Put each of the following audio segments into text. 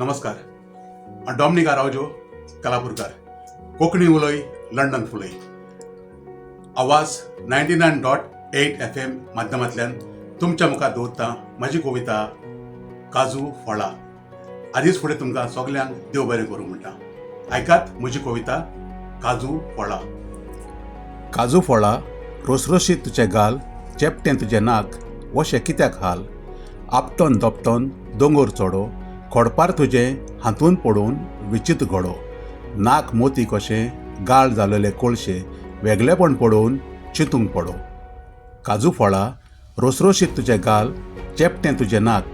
नमस्कार. हांव डॉमनीक आरावजो, कलापुरकार. कोंकणी उलय, लंडन फुलय. आवाज 99.8 एफ एम माध्यमांतल्यान तुमच्या मुखार दवरता म्हजी कविता काजू फळां. आदींच फुडें तुमकां सगल्यांक देव बरें करूं म्हणटा. आयकात म्हजी कविता काजू फळां. काजू फळां, रोसरोशीत तुजें गाल, चेपटें तुजें नाक, वशें कित्याक हाल? आपटोन दोपटोन दोंगोर चोडो, खोडपार तुजें हातून पडून विचित्र घोडो. नाक मोती कशें, गाल जालेले कोळशे, वेगळेपण पडोवन चिंतूंक पडो. काजू फळां, रोसरोशीत तुजें गाल, चेपटें तुजें नाक,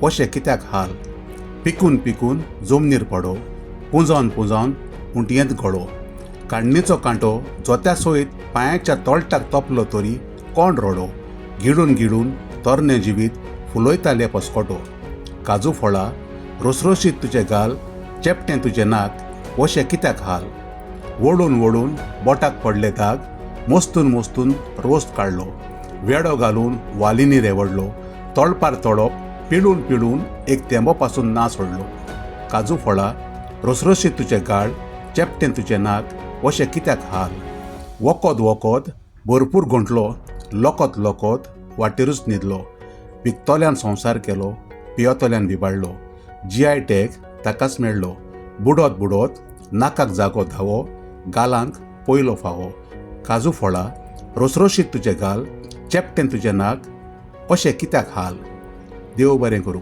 वशें कित्याक हाल? पिकून पिकून जमनीर पडो, पुंजावन पुंजावन उंटयेंत घोडो. काडणीचो कांटो जोत्या सयत पांयाच्या तोळटाक तोपलो तरी कोण रडो? गिळून गिळून तरणे जिवीत फुलयताले पसकोटो. काजू फळां, रोसरोशीत तुजें गाल, चेपटें तुजें नाक, वशें कित्याक हाल? वोडून वोडून बोटाक पडले दाग, मोस्तून मोस्तून रोस काडलो, वेडो घालून वालींनी रेवडलो, तोळपार तोडप पिळून पिळून एक तेंबो पासून ना सोडलो. काजू फळां, रोसरोशीत तुजें गाल, चेपटें तुजें नाक, वशें कित्याक हाल? वकोद वकोद भरपूर गोंटलो, लोकोत लोकोत वाटेरूच न्हिदलो. विकतल्यान संवसार केलो, पियेतल्यान विबाडलो, जी I tag ताकाच मेळ्ळो. बुडत बुडत नाकाक जागो धावो, गालांक पयलो फावो. काजू फळां, रोसरोशीत तुजें गाल, चेपटें तुजें नाक, अशें कित्याक हाल? देव बरें करूं.